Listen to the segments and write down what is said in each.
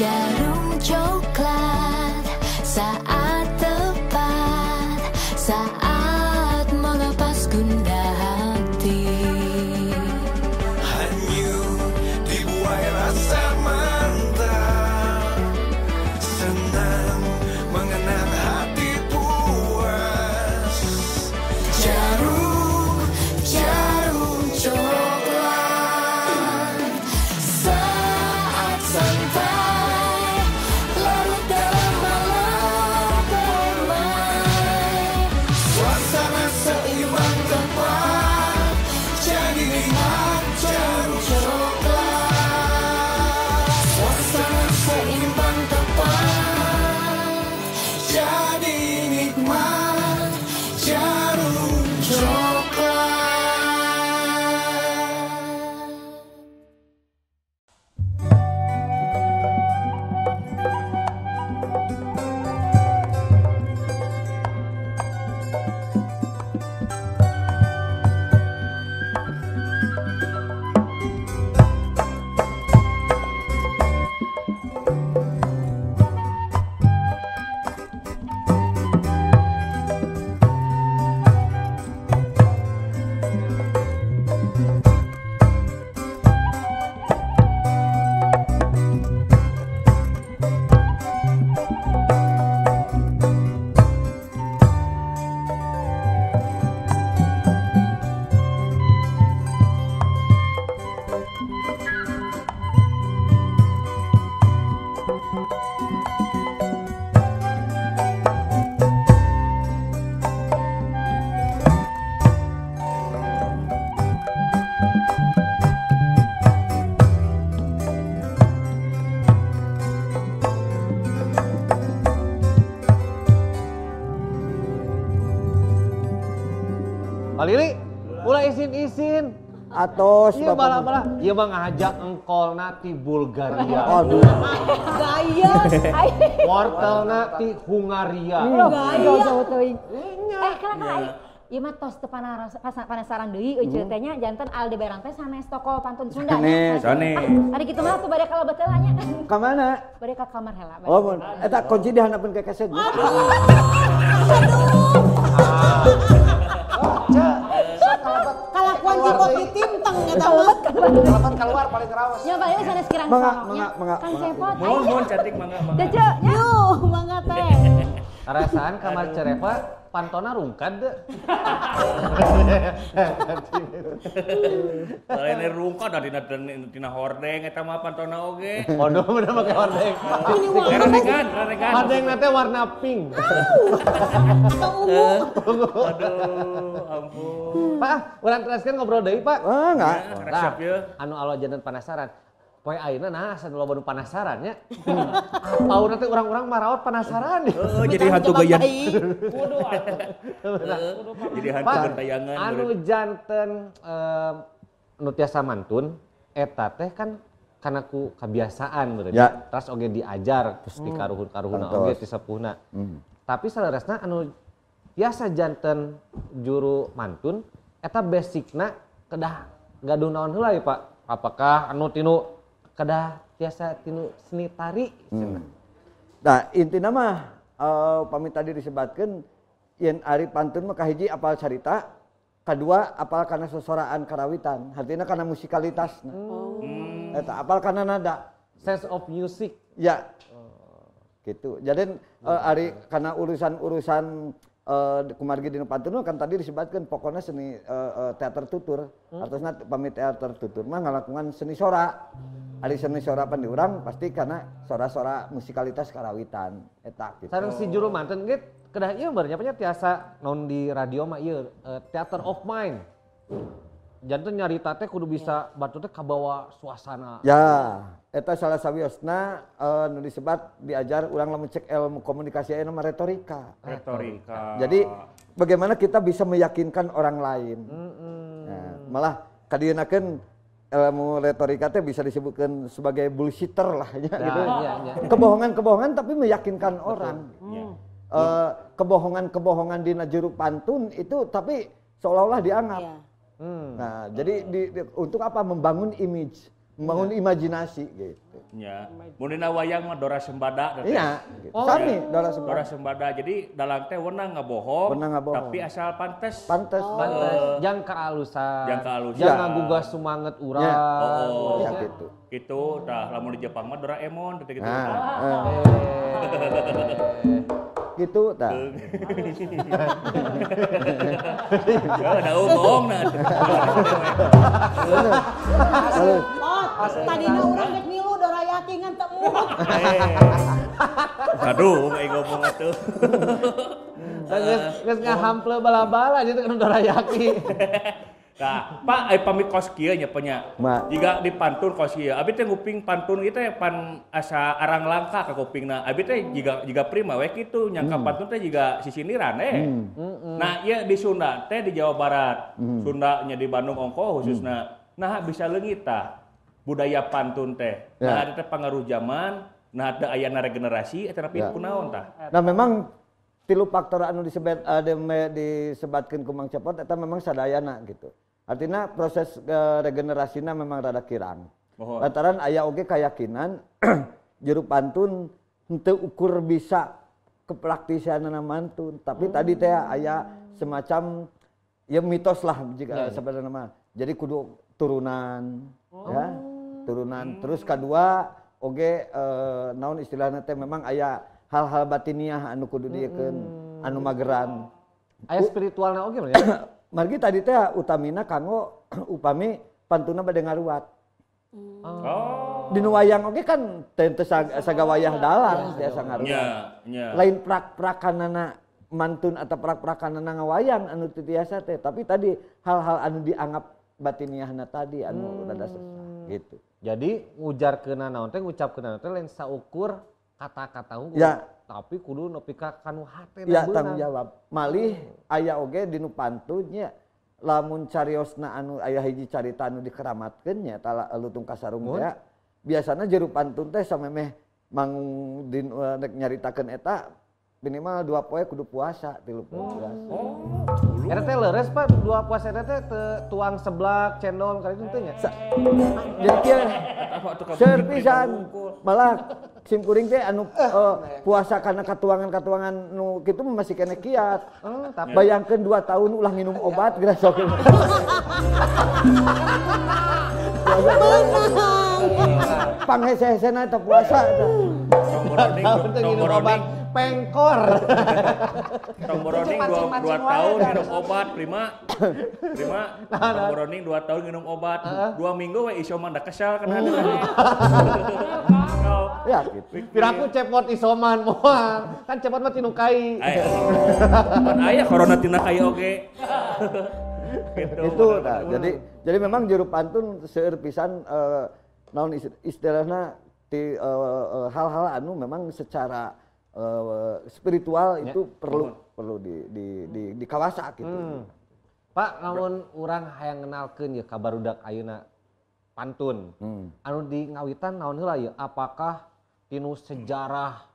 Djarum Coklat, saat tepat, saat melepas gundah hati. Hanyut dibuai rasa mantap, senang mengenang hati puas. Djarum, Djarum Coklat, saat santai larut dalam malam permai. Suasana seimbang tepat, jadi nikmat Djarum Coklat. Suasana seimbang tepat, jadi nikmat Djarum Coklat. Pak Lili, ulah isin-isin. Atos, iya Bapak. Malah-malah. Iya mah ngajak engkolna ti Bulgaria. Aduh. Gaya. Wortelna ti Hungaria. Gaya. Eh, kelak ieu mah tos teu panasaran deui euceut teh nya janten Aldebaran teh sanes toko pantun Sunda nya. Sanes. Ari kitu mah tuh bade ka lebet heula nya. Ka mana? Bade ka kamar heula. Oh, eta kunci dihandapeun ka keset. Aduh. Kalakuan cipot ditinteng eta mah. Kalakuan keluar paling rawas. Ya Pak, ini sanes kirang mangga, soroknya. Mangga, Kang Cepot. Mohon, mohon cantik mangga, mangga. Cece, nya. Yuh, mangga teh. Karasaan kamar Cereva pantona rungkad deh. Lainnya rungkad da dina hordeng eta mah pantona oge. Waduh, bener make hordeng. Reregan, reregan. Hordeng teh warna pink. Atau ungu. Aduh, ampun. Pak, urang teraskeun ngobrol deui, Pak. Ah, enggak. Resep ye. Anu alo janten penasaran. Poe ayeuna nah asa loba nu penasaran nya. Apa teh urang-urang maraot penasaran. Heeh, jadi hantu gayan. Jadi hantu gentayangan. Anu janten nu tiasa mantun eta teh kan kana ku kebiasaan meureun. Ya. Terus oge diajar terus di karuhun-karuhunna oge ti sepuhna. Tapi saleresna anu tiasa janten juru mantun eta basicna kedah gaduh naon heula ya Pak? Apakah anu tinu kedah tiasa tinu seni tari? Nah intina mah pamit tadi disebatkeun yen ari pantun mah kahiji apal carita, kadua apal kana sosoraan karawitan, artinya kana musikalitasna. Eta apal kana nada, sense of music. Ya. Gitu. Jadi ari kana urusan-urusan kumargi dina pantun kan tadi disebutkan pokoknya seni teater tutur. Artinya pamit teater tutur mah ngalakukan seni sora. Ari seni sora pan diurang pasti karena sora-sora musikalitas karawitan eta gitu. Sareng si juru mantun ge kedah ieu barnya nya tiasa naon di radio mah ieu theater of mind. Janten nyarita teh kudu bisa batu teh kabawa suasana. Ya, eta salah sawiosna nu disebat diajar urang lamun cek ilmu komunikasi aya nama retorika. Retorika. Jadi bagaimana kita bisa meyakinkan orang lain. Nah, malah kadienakeun ilmu retorika teh bisa disebutkan sebagai bullshitter lah ya, gitu. Ya, ya. Kebohongan-kebohongan tapi meyakinkan orang. Kebohongan-kebohongan dina juru pantun itu tapi seolah-olah dianggap. Ya. Nah, jadi untuk apa? Membangun image, Membangun imajinasi gitu. Nya. Mun dina wayang mah Dora Sembada teh. Iya, gitu. Sami Dora Sembada. Dora Sembada. Jadi dalang teh wenang ngabohong, tapi asal pantes. Pantes. Pantes. Jang kaalusan. Jang kaalusan. Jang ngagugah sumanget urang. Oh, ya gitu. Gitu tah lamun di Jepang mah Doraemon teh gitu. Gitu tah. Ya da bohong nah. Tadina urang rek milu Dorayaki ngan teu muut. Aduh, aing ngomong atuh. Geus ngahample bala-bala jadi kan Dorayaki. Nah, Pak, ai pamit kos kieu nya nya. Jika di pantun kos kieu, abi teh nguping pantun ieu teh pan asa arang langka ka kupingna. Abi teh jiga prima we kitu, nyangka pantun teh jiga sisindiran eh. Nah, ieu di Sunda teh di Jawa Barat, Sunda nya di Bandung ongko khususna. Nah, bisa leungit tah budaya pantun teh. Nah, ada teh pangaruh zaman, nah ada ayana regenerasi eta tapi kunaon tah. Nah, memang tilu faktor anu disebut disebatkeun ku Mang Cepot eta memang sadayana gitu. Artinya proses regenerasina memang rada kirang. Lantaran aya oge keyakinan juru pantun henteu ukur bisa kepraktisianana mantun, tapi tadi teh aya semacam ya mitos lah jika sebenarnya mah. Jadi kudu turunan ya, turunan. Terus kedua oge naon istilahna teh memang aya hal-hal batiniah anu kudu dieukeun, anu mageran. Aya spiritualna oge mah ya. Margi tadi teh utamina kanggo upami pantuna bade ngaruat. Oh. Dinu wayang oge kan teu sagawayah dalang tiasa ngaruat. Lain prak-prakanana mantun atau prak-prakanana ngawayang anu teu tiasa teh, tapi tadi hal-hal anu dianggap batiniahna tadi anu rada sesah gitu. Jadi ngujarkeunna naon teh ngucapkeunna teh lain saukur kata-kata unggul. Ya. Tapi kudu nepi ka kanu hate ya, tanggung jawab. Malih aya oge dinu pantunnya lamun cariosna anu aya hiji carita anu dikeramatkeun nya tala lutung kasarung teh. Biasana jero pantun teh samemeh mangung din rek nyaritakeun eta minimal 2 poe kudu puasa, 3 poe puasa. Oh. Eta teh leres Pak, 2 puasa eta teh tuang seblak, cendol kali itu teh nya. Jadi kieu seur pisan. Malah sim kuring teh anu puasa karena katuangan-katuangan nu kitu masih kene kiat. Tapi bayangkeun 2 tahun ulah nginum obat geura sok. Panghese-hesena eta puasa eta. Tahun teh nginum obat pengkor. Tong boroning 2 tahun minum obat, prima. Tong boroning 2 tahun minum obat, 2 minggu we isoman da kesal kana. Ya gitu. Piraku cepot isoman moal. Kan cepot mah tinu kai. Pan aya corona tina kai oge. Gitu nah, jadi memang juru pantun seueur pisan naon istilahna ti hal-hal anu memang secara spiritual itu perlu di dikawasa gitu. Pak, lamun urang hayang ngenalkeun ye ka barudak ayeuna pantun. Anu di ngawitan naon heula ye? Apakah tinu sejarah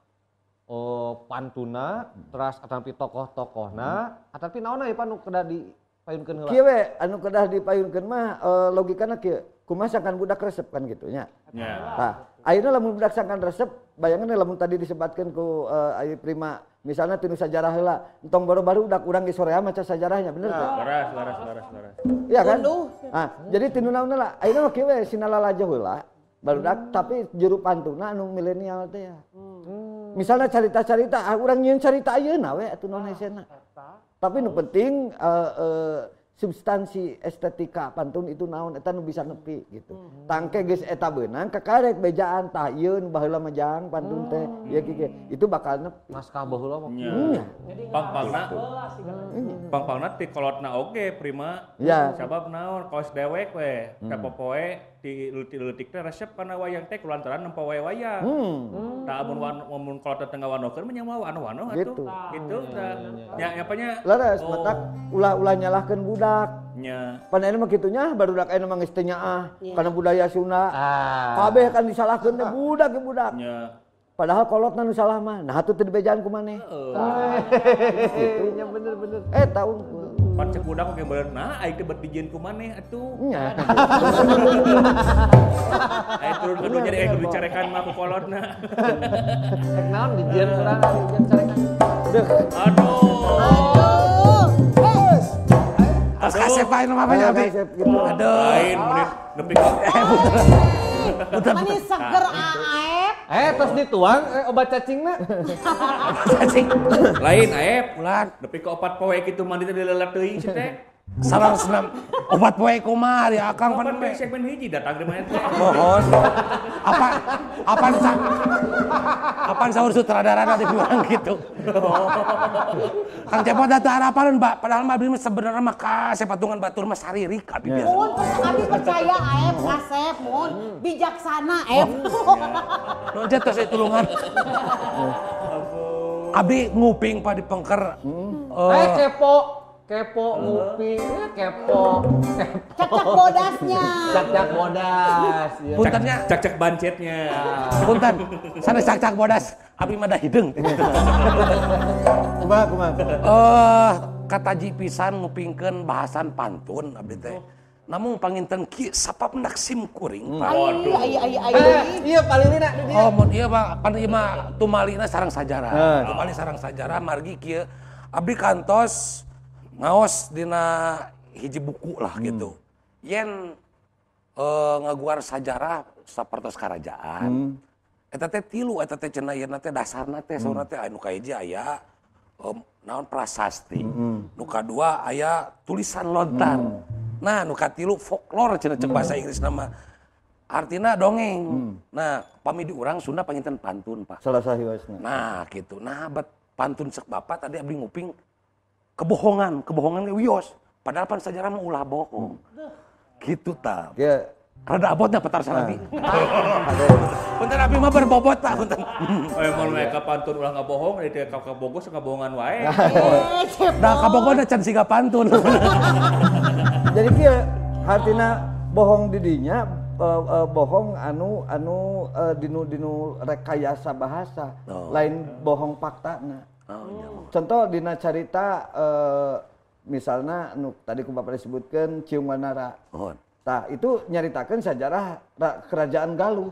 pantuna teras atapi tokoh-tokohna atapi naonna ye Pak nu kedah dipayunkeun heula? Kieu we anu kedah dipayunkeun mah logikana kieu. Kumaha sangkan budak resep kan gitu nya. Tah, ayeuna lamun budak sangkan resep, bayangkeun lamun tadi disebatkeun ku Ayi Prima, misalnya tinu sajarah heula, entong baru-baru udak urang ge sorea maca sajarahnya, bener teu? Leres. Iya kan? Nah, jadi tinu naon heula, ayeuna mah kieu we sinalalajo heula, barudak tapi juru pantuna anu milenial teh ya. Misalnya carita-carita, urang nyieun carita ayeuna we atuh naon hesena. Tapi nu penting substansi estetika pantun itu naon eta nu bisa nepi gitu. Tangke geus eta beunang kakarek bejaan tah ieu nu baheula mah jang pantun teh ieu kieu itu bakal nepi. Naskah baheula mah. Pangpangna. Pangpangna ti kolotna oge prima. Sabab naon kos dewek we kapopoe ti leutik teh resep kana wayang teh kulantaran nempo wae wayang. Tah amun kolotna teh ngawanokeun mah nya moal wano-wano atuh. Gitu tah. Nya apanya? Leres matak ulah-ulah nyalahkeun budak. Nya. Pan ayeuna mah kitu nya barudak ayeuna mah geus teu nyaah kana budaya Sunda. Kabeh kan disalahkeun teh budak ge budak. Nya. Padahal kolotna nu salah mah. Nah atuh teu dibejaan ku maneh. Gitu. Nya bener-bener. Eta unggul. Pan cek budak oge bener nah aing teh bet dijieun ku maneh atuh. Nya. Aing turun ke dunya aing kudu dicarekan mah ku kolotna. Rek naon dijieun urang dijieun carekan. Deuh. Aduh. Aduh. Tos kasep lain mah banyak abdi. Aduh. Lain menit nepi ka Mani seger Aep. Tos dituang obat cacingna. Cacing. Lain Aep. Ulan. Nepi ka 4 poe kitu mandi teh dilelat teuing si teh. Salah senam obat poe kumaha ya Akang pan segmen hiji datang di mana teh. Mohon. Apa apaan sa apaan sahur sutradarana di urang gitu. Kang Cepot da teu harapan Pak, padahal mah abdi mah sebenarnya mah kasep patungan batur mah saririk abdi biasa. Mun abdi percaya Aep kasep mun bijaksana Aep. Nu aja tos tulungan. Abdi nguping Pak di pengker. Kepo. Kepo nguping, kepo. Cak-cak bodasnya. Cak-cak bodas. Ya. Puntennya. Cak-cak bancetnya. Punten, sana cak-cak bodas. Abdi mah da hideung. Kumaha kumaha. Kataji pisan ngupingkeun bahasan pantun abdi teh. Namun panginten ki sapapnak sim kuring Pak. Waduh. Ai. Iya palilina di dieu. Oh mun ieu mah pan ieu mah tumalina sareng sajarah. Tumali sareng sajarah margi kieu abdi kantos ngaos dina hiji buku lah gitu. Yen ngaguar sajarah sapertos karajaan. Eta teh tilu eta teh cenah yeuna teh dasarna teh saurna teh anu kahiji aya naon prasasti. Nu kadua aya tulisan lontar. Nah nu katilu folklore cenah cek bahasa Inggris nama. Artina dongeng. Nah pami di urang Sunda panginten pantun Pak. Salah sahiwasna. Nah gitu. Nah bet pantun cek bapak tadi abdi nguping kebohongan, kebohongan wios. Padahal pan sajarah mah ulah bohong. Gitu ta. Ya. Rada abotnya petar sanabi. Punten abi mah berbobot Pak, punten. Mun mereka pantun ulah ngabohong, dari teh ka Bogor ngabohongan wae. Da ka Bogor can siga pantun. Jadi kieu hartina bohong di dinya bohong anu anu dinu rekayasa bahasa, lain bohong faktana. Oh, iya. Contoh dina carita misalnya nu tadi ku Bapak disebutkeun Ciung Wanara. Oh. Tah itu nyaritakeun sejarah kerajaan Galuh.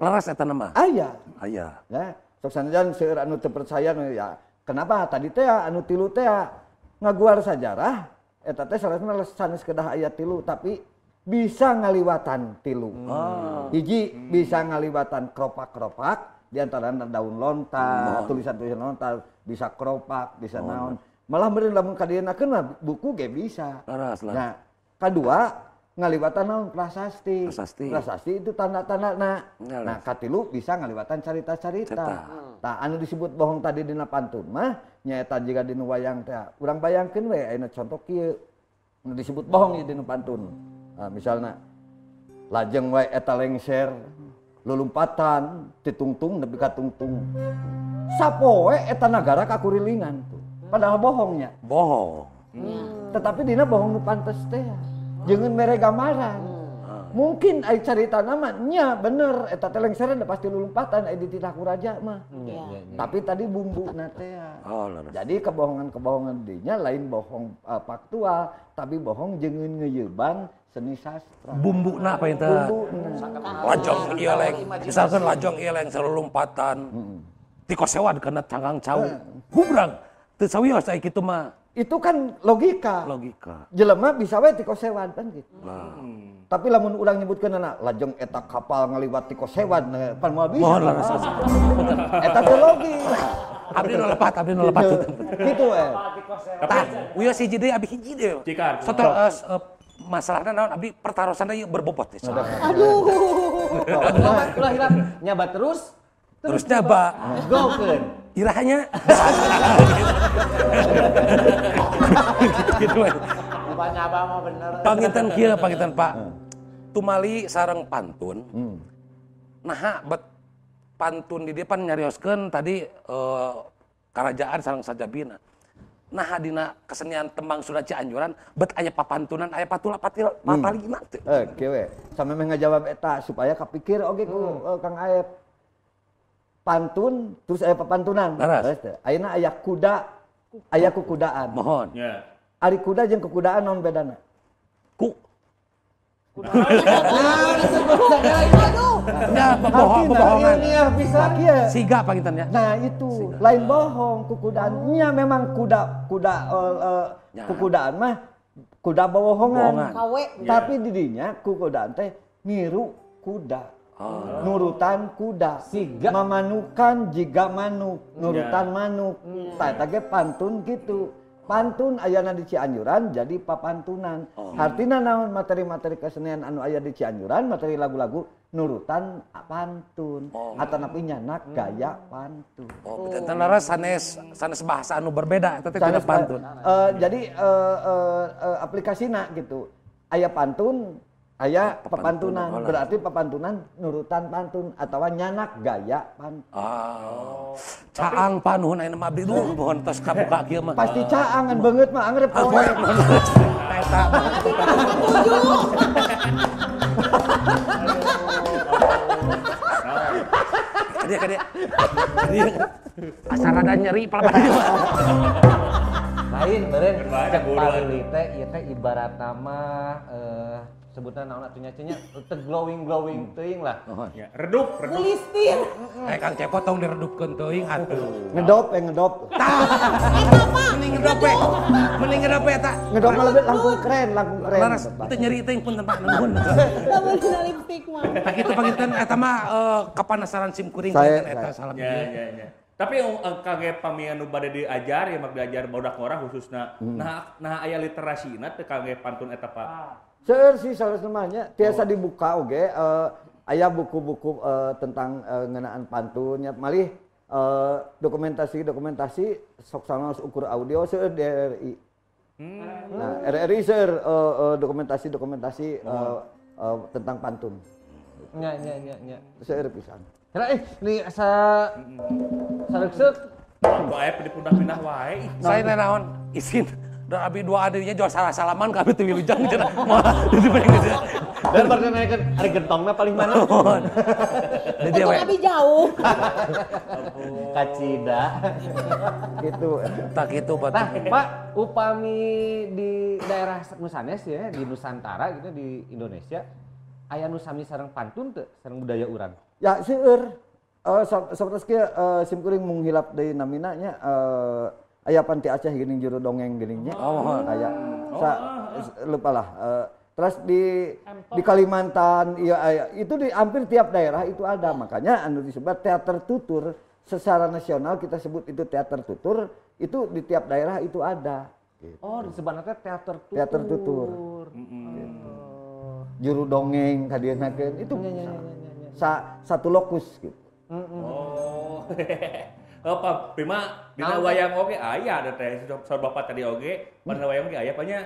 Leres eta nama? Aya. Aya. Ya, sok sanajan seueur anu teu percaya ya. Kenapa tadi teh anu tilu teh ngaguar sajarah eta teh sanesna sanes kedah aya tilu tapi bisa ngaliwatan tilu. Oh. Hiji bisa ngaliwatan kropak-kropak di antara daun lontar, tulisan-tulisan lontar, bisa kropak, bisa naon. Malah meureun lamun kadienakeun mah buku ge bisa. Leres, leres. Nah, kadua ngaliwatan naon prasasti. Prasasti. Prasasti itu tanda-tanda nah. Leres. Nah, katilu bisa ngaliwatan carita-carita. Tah anu disebut bohong tadi dina pantun mah nyaeta jiga dina wayang teh. Urang bayangkeun we ayeuna contoh kieu. Anu disebut bohong ieu dina pantun. Nah, misalna lajeng wae eta lengser lulumpatan titungtung nepi ka tungtung. Sapoe eta nagara kakurilingan tuh. Padahal bohongnya. Bohong. Tetapi dina bohong nu pantes teh. Jangan mere gambaran. Mungkin ai caritana mah nya bener eta teh lengser da pasti lulumpatan ai dititah ku raja mah. Tapi tadi bumbuna teh. Oh, leres. Jadi kebohongan-kebohongan dinya lain bohong faktual, tapi bohong jeung ngeuyeban seni sastra. Bumbuna apa itu? Bumbuna. Lajong ieu leng. Misalkan lajong ieu leng lompatan. Tikosewan kana cangkang cau. Gubrang. Teu sawios ai kitu mah. Itu kan logika. Logika. Jelema bisa we tikosewan kan gitu. Nah. Tapi lamun urang nyebutkeun anak lajeng eta kapal ngaliwat tikosewan pan moal bisa. Mohon leres. Eta teh logis. Abdi nu lepat, abdi nu lepat. Gitu eh. Tah, wios hiji deui abdi hiji deui. Cikan. Soto masalahna naon abdi pertarosanna ieu berbobot teh. Aduh. Ulah hilap nyaba terus. Terus nyaba. Gokeun. Irahanya. Gitu we. Nyaba mah bener. Panginten kieu panginten Pak. Tumali sareng pantun. Naha bet pantun di dieu pan nyarioskeun tadi karajaan sareng sajabina. Nah dina kesenian tembang Sunda Cianjuran bet aya papantunan aya patula patil patalina teu. Kieu we. Sampe meh ngajawab eta supaya kapikir oge ku Kang Aep. Pantun terus aya papantunan. Leres. Ayeuna aya kuda, aya kukudaan. Mohon. Ya. Ari kuda jeung kekudaan naon bedana? Ku. Aduh. Ya, bohongan. Bisa. Siga panginten nya. Nah, itu lain bohong kukudaannya memang kuda kukudaan mah kuda bohongan. Tapi didinya kukudaan teh niru kuda. Nurutan kuda. Siga. Mamanukan jiga manuk, nurutan manuk. Tah eta ge pantun gitu. Pantun ayana di Cianjuran jadi papantunan. Artina naon materi-materi kesenian anu aya di Cianjuran, materi lagu-lagu nurutan pantun. Atanapi nyanak gaya pantun. Oh, benten laras sanes bahasa anu berbeda eta teh tina pantun. Jadi aplikasina gitu. Aya pantun, aya papantunan. Berarti papantunan nurutan pantun atawa nyanak gaya pantun. Oh. Caang Pak nuhun ayeuna mah abdi nuhun pohon tos kabuka kieu mah. Pasti caangan beungeut mah angrep poe. Eta. Kadieu. Asa rada nyeri palaban ieu mah. Lain meureun cek pareuli teh ieu teh ibaratna mah sebutan naon atuh nya nya teu glowing teuing lah. Ya, redup. Gulistir. Kang Cepot tong diredupkeun teuing atuh. Ngedop. Tah. Eta Pak. Mending ngedop we. Mending ngedop we eta. Ngedop mah lebih langkung keren, Laras teu nyeri teuing punten Pak nuhun. Lamun dina lipstik mah. Tah kitu panginten eta mah kapanasaran sim kuring panginten eta salam. Ya. Tapi kangge pami anu bade diajar ya mak diajar barudak ngora khususna. Nah aya literasina teu kangge pantun eta Pak. Seueur sih salah namanya tiasa dibuka oge aya buku-buku tentang ngeunaan pantunnya malih dokumentasi sok sanaos ukur audio seueur di RRI. Nah, RRI seueur dokumentasi tentang pantun. Nya. Seueur pisan. Kira ini asa sareukseuk. Bae dipindah-pindah wae. Saya naon isin. Dan abi dua adanya jual salah-salaman ka abi teu wilujeng cenah. Moal di paling gede. Dan baru nanyakeun ari gentongna paling mana? Di dieu we. Abi jauh. Kacida. Gitu. Tak kitu Pak. Nah, Pak, upami di daerah nu sanes ya, di Nusantara gitu di Indonesia, aya nu sami sareng pantun teu sareng budaya urang? Ya seueur. Sapertos kieu sim kuring mung hilap deui namina nya aya panti Aceh geuning juru dongeng geuning nya. Aya. Lupa lah. Terus di Kalimantan iya aya. Itu di hampir tiap daerah itu ada. Makanya anu disebut teater tutur secara nasional kita sebut itu teater tutur, itu di tiap daerah itu ada. Gitu. Oh, disebutna teater tutur. Teater tutur. Gitu. Juru dongeng kadienakeun itu satu lokus gitu. Oh. Pak Prima dina wayang oge aya da teh saur bapak tadi oge dina wayang oge aya nya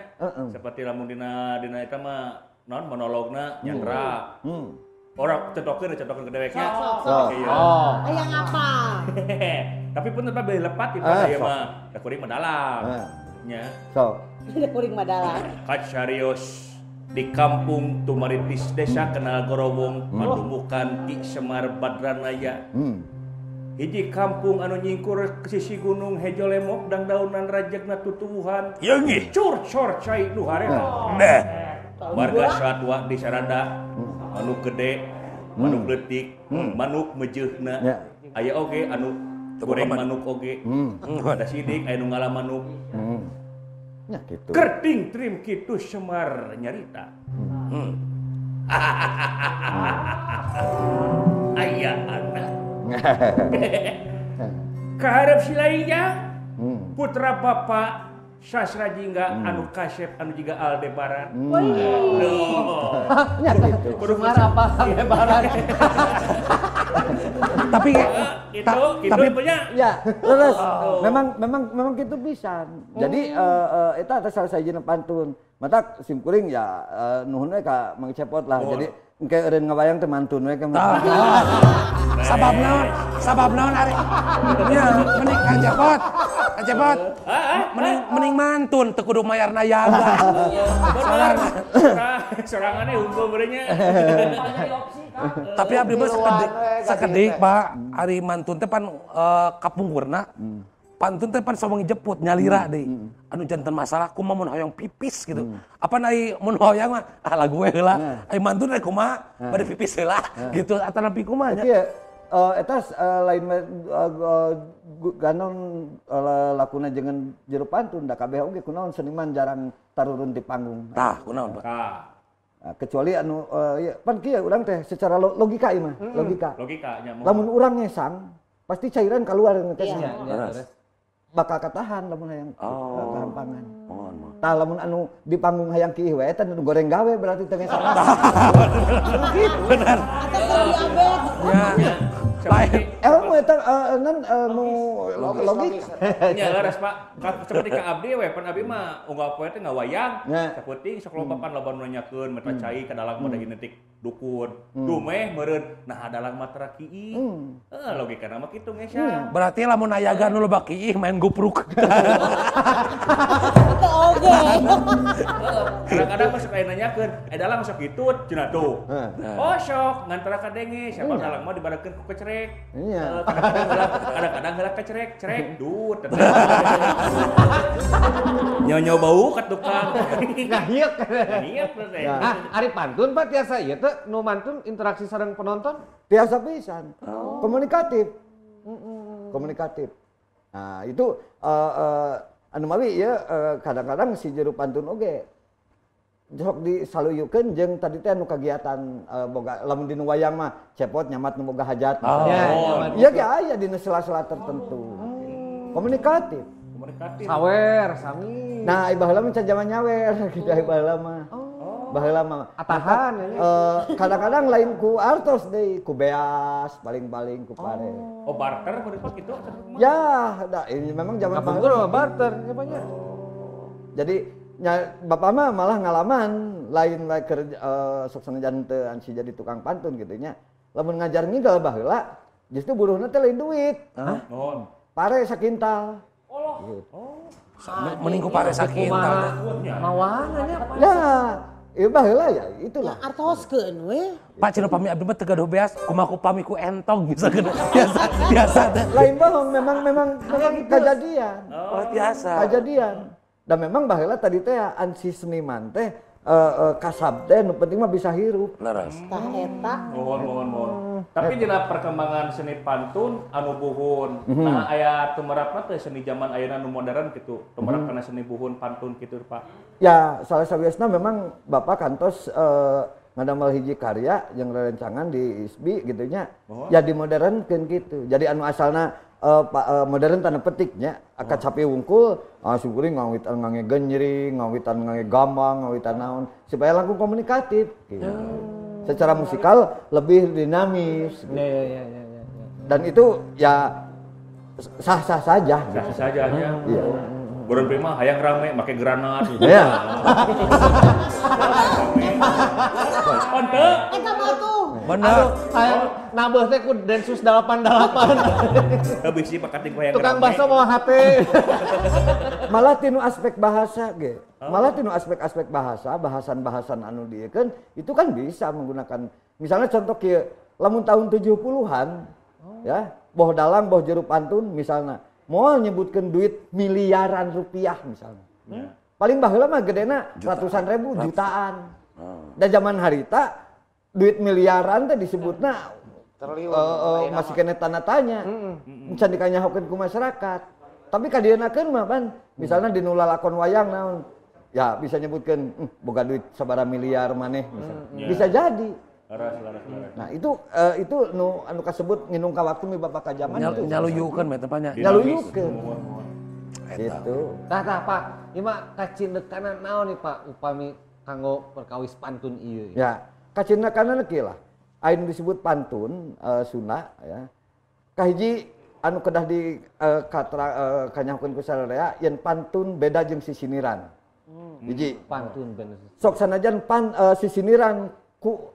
seperti lamun dina eta mah naon monologna nyandra. Orang contohkeun ke deweknya. Oh. Aya ngapa? Tapi pun tetep beli lepat itu aya mah da kuring mah dalam. Nya. Sok. Da kuring mah dalam. Kacarios di kampung Tumaritis Desa Kenal Gorowong Padumukan Ki Semar Badranaya. Hiji kampung anu nyingkur ke sisi gunung hejo lemok dang daunan rajegna tutuwuhan. Cur-cor cai nu hareta. Warga satwa di sarada manuk gede, manuk leutik, manuk meujeuhna. Aya oge anu goreng manuk oge. Ada sidik aya nu ngala manuk. Ya gitu. Kerting trim kitu Semar nyarita. Aya anak. Kaharep silainya putra bapak Sasra Jingga anu kasep anu jiga Aldebaran. Ya gitu. Semar apa Aldebaran? Tapi itu punya. Ya, terus memang gitu pisan. Jadi eta atas salah sajina pantun. Mata sim kuring ya nuhun we ka Mang Cepot lah. Jadi engke eureun ngabayang teh mantun we ka. Sabab naon ari. Nya mending Kang Cepot. Kang Cepot. Mending mantun teu kudu mayar nayaga. Sorangannya unggul berenya. Tapi abdi mah sakedik Pak, ari mantun teh pan kapungkurna. Pantun teh pan sawengi jeput nyalira deui. Anu janten masalah kumaha mun hoyong pipis gitu. Apa ai mun hoyong mah ah lagu we heula. Ai mantun rek kumaha bade pipis heula gitu atanapi kumaha nya. Kieu eta lain ganon lakuna jeung jero pantun da kabeh oge kunaon seniman jarang tarurun di panggung. Tah kunaon Pak? Kecuali anu pan kieu urang teh secara logika ieu mah, logika. Logika nya. Lamun urang ngesang pasti cairan keluar teh. Bakal katahan lamun hayang kahampangan. Tah lamun anu di panggung hayang kieu we eta nu goreng gawe berarti teh ngesang. Benar. Atau diabetes. Ya. Lain ilmu eta nan nu logika. Nya leres Pak. Seperti ka abdi we pan abdi mah unggal poe teh ngawayang. Sakuting sok loba pan loba nu nanyakeun meta cai ka dalang mah identik dukun. Dumeh meureun nah dalang mah tara kiih. Heeh logikana mah kitu ngesang. Berarti lamun ayaga nu loba kiih main gupruk. Teu oge. Kadang-kadang mah sok aya nanyakeun, eh dalang sok kitu cenah tuh. Oh sok ngan tara kadenge siapa dalang mah dibarekeun ku kecerek. Iya. Kadang-kadang heula kecerek, cerek dut. Nyonya bau ka tukang. Ngahieuk. Ngahieuk teh. Nah, ari pantun Pak tiasa ieu teh nu mantun interaksi sareng penonton? Tiasa pisan. Komunikatif. Komunikatif. Nah, itu anu mawi ieu kadang-kadang si jero pantun oge sok disaluyukeun jeung tadi teh anu kagiatan boga lamun dinu wayang mah cepot nyamat nu boga hajat. Ieu ge aya dina sela-sela tertentu. Komunikatif. Komunikatif. Sawer sami. Nah, baheula mah can jaman nyawer kitu baheula mah. Baheula mah atahan kadang-kadang lain ku artos deui, ku beas paling-paling ku pare. Oh, barter baru kitu. Ya, da ini memang zaman baheula barter nya banyak. Jadi nya bapak mah malah ngalaman lain we keur sok sanajan teu ansi jadi tukang pantun kitu nya. Lamun ngajar ngigel baheula justru buruhna teh lain duit. Hah? Naon? Pare sakintal. Oh. Mending ku pare sakintal. Mawana nya. Ya, ieu baheula ya itulah. Ya artoskeun we. Pak cenah pami abdi mah teu gaduh beas, kumaha ku pami ku entong misalkan. Biasa biasa teh. Lain bohong memang kejadian. Oh, biasa. Kejadian. Dan memang baheula tadi teh ansi seniman teh kasab teh nu penting mah bisa hirup. Leres. Tah eta. Mohon. Tapi dina perkembangan seni pantun anu buhun. Nah aya tumerapna teh seni zaman ayeuna nu modern kitu. Tumerap kana seni buhun pantun kitu Pak. Ya, salah sawiosna memang Bapak kantos ngadamel hiji karya yang rerencangan di ISBI gitu nya. Ya dimodernkeun kitu. Jadi anu asalna modern tanda petiknya akad sapi wungkul syukuring ngawitan ngange genjring, ngawitan ngange gambang, ngawitan naon supaya langkung komunikatif gitu. Secara musikal lebih dinamis gitu. Ya. Dan itu ya sah-sah saja. Sah-sah saja ya. Iya. Burun prima hayang rame make granat gitu. Iya. Onte. Eta mah tuh. Bener. Hayang nabeuh teh ku Densus 88. Teu bisi pakating hayang rame. Tukang bakso mau HP. Malah tinu aspek bahasa ge. Malah tinu aspek-aspek bahasa, bahasan-bahasan anu dieukeun itu kan bisa menggunakan misalnya contoh kieu, lamun tahun 70-an ya, boh dalang boh jero pantun misalnya mau nyebutkan duit miliaran rupiah misalnya. Paling baheula mah gedena ratusan ribu, jutaan. Dan zaman harita duit miliaran teh disebutna masih kena tanda tanya. Can dikanyahokeun ku masyarakat. Tapi kadienakeun mah pan misalnya di nu lalakon wayang naon ya bisa nyebutkeun boga duit sabaraha miliar maneh misalnya. Bisa jadi. Laras. Nah, itu nu anu kasebut nginung ka waktu mi bapak ka zaman itu. Nyaluyukeun mah teh nya. Nyaluyukeun. Gitu. Tah Pak, ieu mah kacindekana naon nih Pak upami kanggo perkawis pantun ieu? Ya, kacindekana kieu lah. Anu disebut pantun Sunda ya. Kahiji anu kedah di kanyahokeun ku sararea yen pantun beda jeung sisiniran. Hiji pantun beda. Sok sanajan sisiniran ku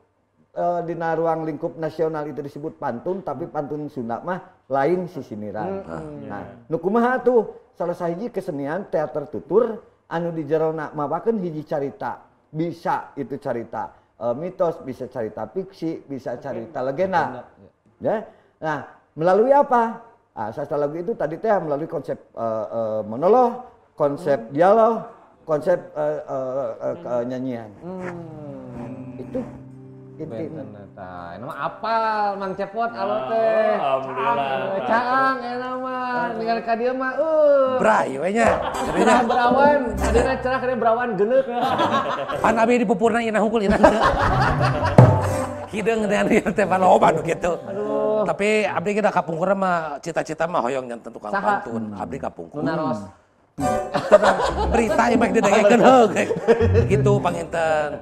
dina ruang lingkup nasional itu disebut pantun, tapi pantun Sunda mah lain sisiniran. Nah, nu kumaha tuh salah sahiji kesenian teater tutur anu di jerona mawakeun hiji carita. Bisa itu carita mitos, bisa carita fiksi, bisa carita legenda. Ya. Nah, melalui apa? Ah, sastra lagu itu tadi teh melalui konsep monolog, konsep dialog, konsep nyanyian. Itu inti. Eta mah apal Mang Cepot alo teh. Alhamdulillah. Caang eta mah ningali ka dieu mah Bray we nya. Cerah berawan, adina cerah kana berawan geneuk. Pan abi dipupurna inah hungkul inah. Hideung dengan ieu teh loba nu kitu. Tapi abdi kita kapungkur mah cita-cita mah hoyong nyanten tukang pantun. Abdi kapungkur. Nu naros. Berita yang baik didengekeun heug gitu panginten.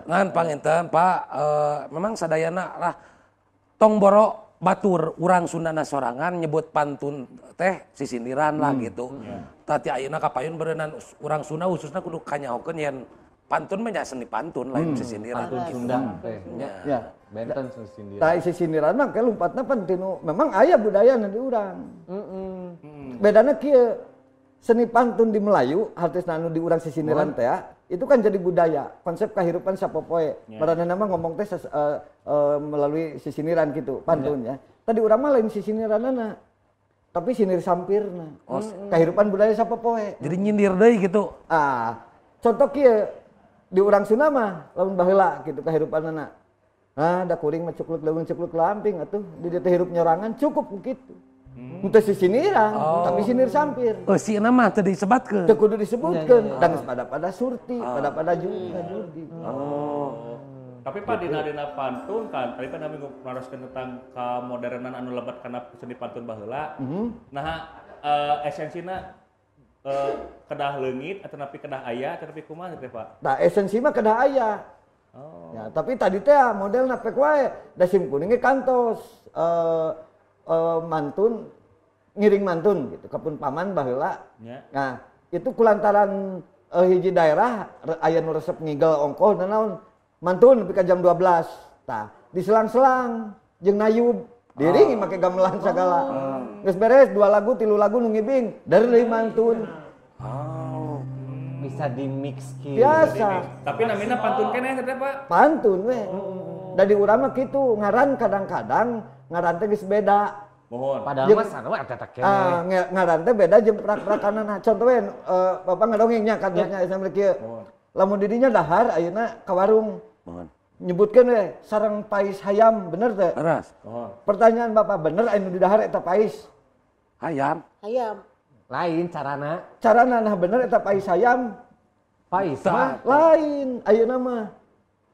Ngan panginten Pak, memang sadayana lah tong boro batur urang Sundana sorangan nyebut pantun teh sisindiran lah gitu. Tati ayeuna kapayun beureunan urang Sunda khususna kudu kanyahokeun yen pantun mah nya seni pantun lain sisindiran. Pantun Sunda teh. Ya. Benten sisindiran. Tah sisindiran mah ke lompatna pan tinu memang aya budayana di urang. Bedana kieu seni pantun di Melayu hartosna anu di urang sisindiran teh itu kan jadi budaya, konsep kehidupan sapopoe. Maranehna mah ngomong teh melalui sisiniran gitu, pantun ya. Tadi urang mah lain sisiniranana, tapi sinir sampirna. Oh, kehidupan budaya sapopoe. Jadi nyindir deui gitu. Ah, contoh kieu di urang Sunda mah lamun baheula gitu kehidupanana. Ah, da kuring mah cukluk leuweung cukluk lamping atuh di dieu teh hirup nyorangan cukup kitu. Henteu sisiniran, tapi sinir sampir. Eusina mah teu disebatkeun. Teu kudu disebutkeun, dan pada surti, pada judi. Oh. Tapi Pak dina pantun kan, tadi kan kami naroskeun tentang kamodernan anu lebat kana seni pantun baheula. Nah, esensina kedah leungit atau napi kedah aya atau napi kumaha teh Pak? Nah, esensi mah kedah aya. Oh. Ya, tapi tadi teh modelna pek wae, da sim kuning ge kantos mantun ngiring mantun gitu kapun paman baheula. Ya. Nah, itu kulantaran hiji daerah aya nu resep ngigel ongkoh naon mantun nepi ka jam 12. Tah, diselang-selang jeung nayub diringi make gamelan sagala. Geus beres 2 lagu 3 lagu nu ngibing dari deui mantun. Oh. Bisa di mix kieu. Biasa. Tapi namina pantun keneh teh Pak. Pantun we. Da di urang mah kitu ngaran kadang-kadang ngaran teh geus beda. Mohon. Padahal mah sarua eta teh keneh. Ngaran teh beda jeung prak-prakanana. Contoh we bapak ngadongeng nya kantornya sampe kieu. Lamun di dinya dahar ayeuna ka warung. Mohon. Nyebutkeun we sareng pais hayam bener teh? Leres. Pertanyaan bapak bener anu di dahar eta pais? Hayam. Hayam. Lain carana. Carana nah bener eta pais hayam. Pais mah lain ayeuna mah.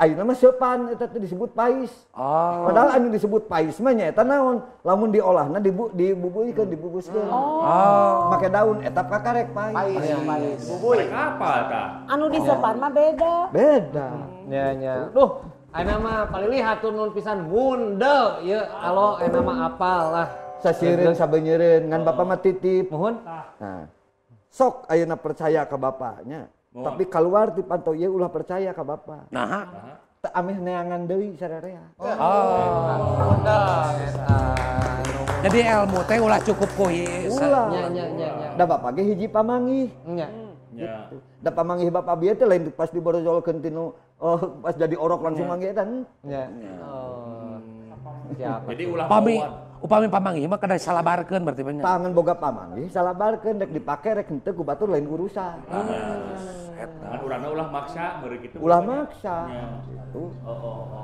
Ayeuna mah seupan eta teh disebut pais. Oh. Padahal anu disebut pais mah nyaeta naon? Lamun diolahna dibubuikeun, dibubuskeun. Oh. Make daun eta kakarek pais. Pais, bubuy. Apa tah? Anu disepan mah beda. Beda. Nya nya. Duh, ayeuna mah palilih hatur nuhun pisan mundel ieu alo ayeuna mah apal lah. Sasieureun sabeunyereun ngan bapak mah titip. Mohon. Nah. Sok ayeuna percaya ka bapaknya. Tapi keluar di pantau ieu ulah percaya ka bapak. Nah. Teu ameh neangan deui sararea. Oh. Jadi ilmu teh ulah cukup ku ulah. Nya nya nya. Da bapak ge hiji pamanggih. Nya. Nya. Da pamanggih bapak bieu teh lain pas diborojolkeun tinu pas jadi orok langsung manggih eta. Nya. Oh. Siap. Jadi ulah pami upami pamanggih mah kedah salabarkeun berarti nya. Tangan boga pamanggih salabarkeun rek dipake rek henteu ku batur lain urusan. Kan urangna ulah maksa meureun kitu. Ulah maksa. Gitu. Oh.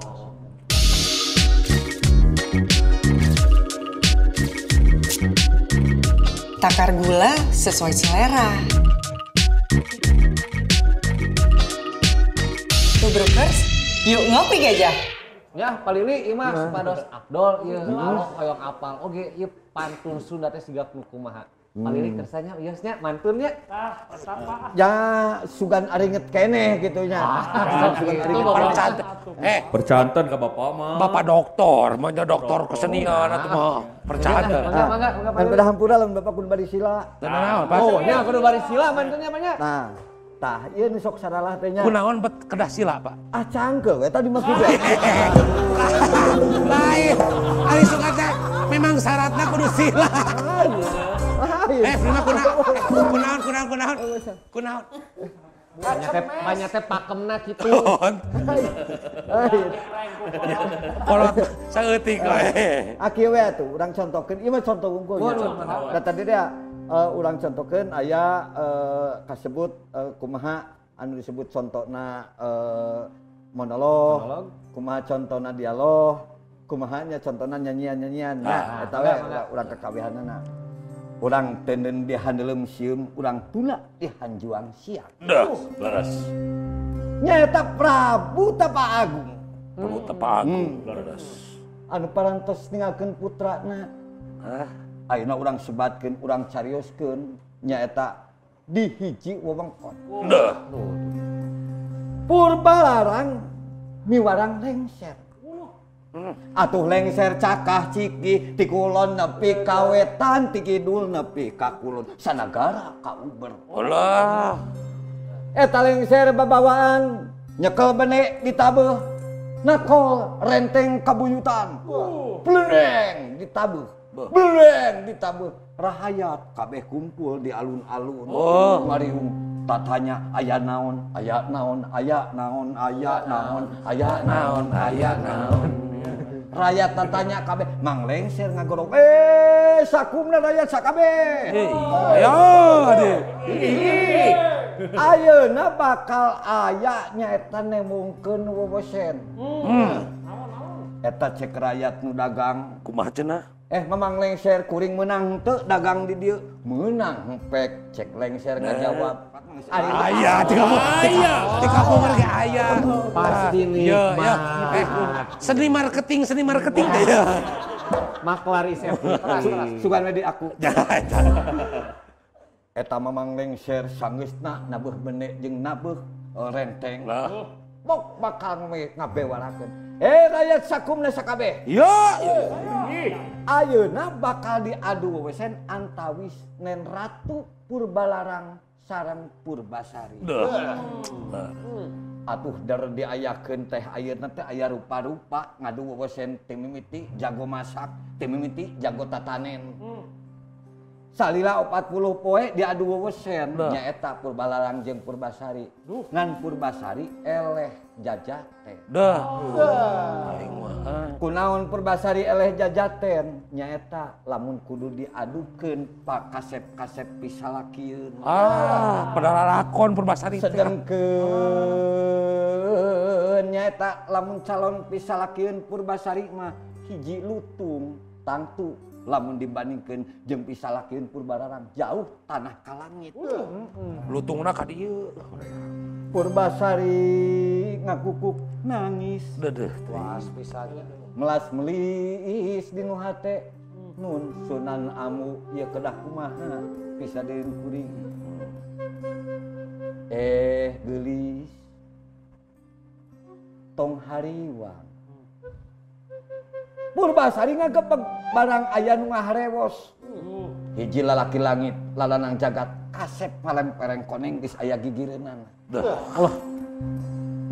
Takar gula sesuai selera. Tubrukers, yuk ngopi gajah. Ya, palili ieu mah supados Abdol ieu alo hoyong apal oge ieu pantun Sunda teh siga nu kumaha. Palili kersanya ieu nya mantunnya. Ah, apa? Ya sugan aringet keneh gitu nya. Sugan aringet. Percanten ka bapak mah. Bapak doktor, mah nya doktor kesenian atuh mah. Percanten. Mangga, mangga, mangga. Kan hampura lamun bapak kudu bari sila. Naon, Pak? Oh, nya kudu bari sila mantunnya mah nya. Nah. Tah, ieu nu sok saralah teh nya. Kunaon bet kedah sila, Pak? Ah, cangkeul we tadi mah kudu. Lain. Ari suka teh memang syaratna kudu sila. Lain. Prima kunaon. Kunaon. Banyak teh pakemna kitu. Kolot saeutik we. Kieu we atuh urang contohkeun, ieu mah contoh unggul nya. Da tadi teh urang contohkeun aya kasebut kumaha anu disebut contona monolog, kumaha contona dialog, kumaha nya contona nyanyian-nyanyian. Nah, eta we urang kakabehanana. Urang tenden di handeuleum sieum, urang tuna di hanjuang siang. Dah, leres. Nyaeta Prabu Tapa Agung. Prabu Tapa Agung, leres. Anu parantos ninggalkeun putrana. Hah? Ayeuna urang sebatkeun, urang carioskeun nyaeta di hiji wewengkon. Dah. Purbalarang miwarang lengser. Atuh lengser cakah ciki ti kulon nepi ka wetan ti kidul nepi ka kulon sanagara ka uber. Olah. Eta lengser babawaan nyekel bene ditabeuh nakol renteng kabuyutan. Bleng ditabeuh. Bleng ditabeuh. Rahayat kabeh kumpul di alun-alun. Mariung tatanya aya naon, aya naon, aya naon, aya naon, aya naon, aya naon. Rakyat tatanya kabeh Mang Lengser ngagorong sakumna rakyat sakabeh. Ayo aduh. Ayeuna bakal aya nyaeta nemungkeun wewesen. Eta cek rakyat nu dagang kumaha cenah? Mamang Lengser kuring meunang teu dagang di dieu. Meunang hempek cek Lengser ngajawab. Aya ti kamu ge aya. Pasti nih. Seni marketing teh ya. Maklar is everything. Sugan we di aku. Eta Mamang Lengser sanggeusna nabeuh bene jeung nabeuh renteng. Bok bakal ngabewarakeun. Rakyat sakumna sakabeh. Ya. Ayeuna bakal diadu wewesen antawis Nen Ratu Purbalarang sareng Purbasari. Atuh der diayakeun teh ayeuna teh aya rupa-rupa ngadu wewesen ti mimiti jago masak, ti mimiti jago tatanen. Salila 40 poe diadu wewesen nyaeta Purbalarang jeung Purbasari. Ngan Purbasari eleh jajaten. Dah. Aing mah. Kunaon Purbasari eleh jajaten nyaeta lamun kudu diadukeun pakasep-kasep pisalakieun. Ah, padahal lakon Purbasari teh. Sedengkeun nyaeta lamun calon pisalakieun Purbasari mah hiji lutung tangtu lamun dibandingkeun jeung pisalakieun Purbalarang jauh tanah ka langit. Lutungna ka dieu. Purbasari ngakukuk nangis. Dedeh. Was pisannya. Melas melis di nu hate. Nun Sunan Amu ieu kedah kumaha pisadeun kuring. Geulis. Tong hariwang. Purbasari ngagebeg barang aya nu ngaharewos. Hiji lalaki langit, lalanang jagat, kasep palempereng koneng geus aya gigireunana. Allah.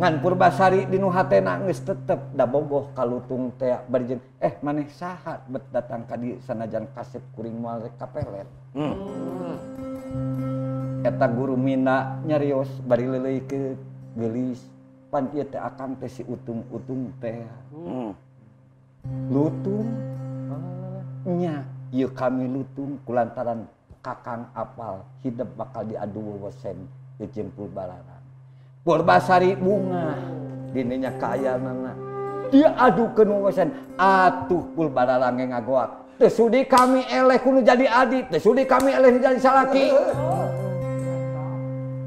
Ngan Purbasari dinu hatena geus tetep da bogoh ka lutung teh bari jeung maneh saha bet datang ka dieu sanajan kasep kuring moal rek kapelet. Eta guru Mina nyarios bari leuleuykeun geulis pan ieu teh akang teh si utung-utung teh. Lutung nya ieu kami lutung kulantaran kakang apal hidup bakal diadu wewesen jeung Purbalarang. Purbasari bunga dininya kaayaanana diadukeun wewesen atuh Purbalarang ge ngagoak teu sudi kami eleh kudu jadi adi teu sudi kami eleh nu jadi salaki.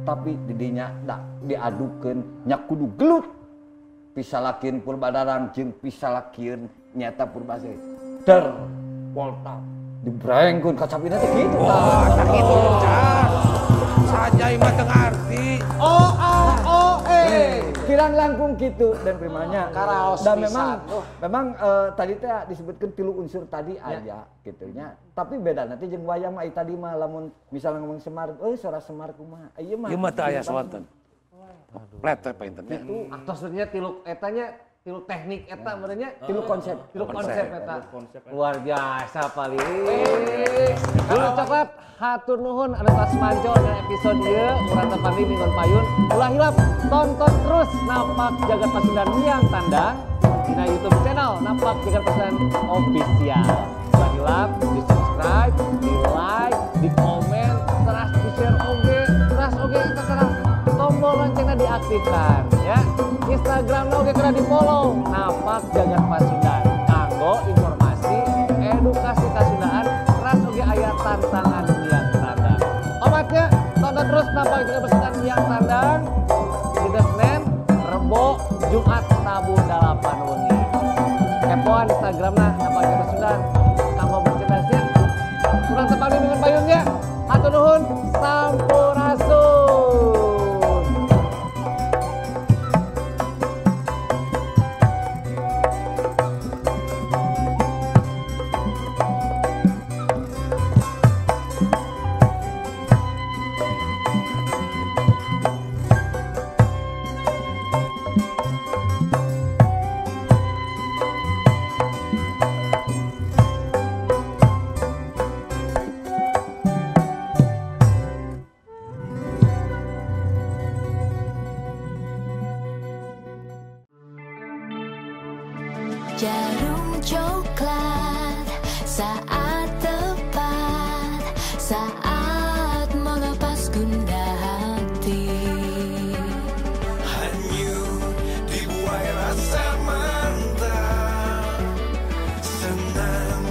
Tapi didinya da diadukeun nya kudu gelut pisalakieun Purbalarang jeung pisalakieun nyata Purbasari. Der polta dibrengkeun ka capina teh kitu tah. Wah, tah kitu cak. Sajai mah teu ngarti. O A O E. Kirang langkung kitu dan primanya. Karaos dan memang tadi teh disebutkeun tilu unsur tadi aya kitu nya. Tapi beda nanti jeung wayang mah tadi mah lamun misalnya ngomong Semar, suara Semar kumaha. Ieu mah. Ieu mah teu aya swanten. Plet teh painten nya. Atosnya tilu etanya Tilu teknik eta meureun nya. Tilu konsep. Tilu konsep eta. Konsep. Luar biasa paling. Dulu coklat hatur nuhun anu tos manco dan episode ieu urang tepang minggon payun. Ulah hilap tonton terus Napak Jagat Pasundan Miang Tandang dina YouTube channel Napak Jagat Pasundan Official. Ulah hilap di subscribe, di like, di komen, teras di share oge, teras oge eta teras tombol loncengnya diaktifkan ya. Instagram oge kena di follow Napak Jagat Pasundan kanggo informasi edukasi kasundaan teras oge aya tantangan Miang Tandang. Omatnya tonton terus Napak Jagat Pasundan Miang Tandang dina Senin, Rebo, Jumat tabuh 8 wengi. Kepoan Instagramna Napak Jagat Pasundan kanggo merchandise-nya. Kurang tepang minggu payungnya. Hatur nuhun sampurasun. Jarum coklat saat tepat, saat melepas gundah hati. Hanyut dibuai rasa mantap, senang.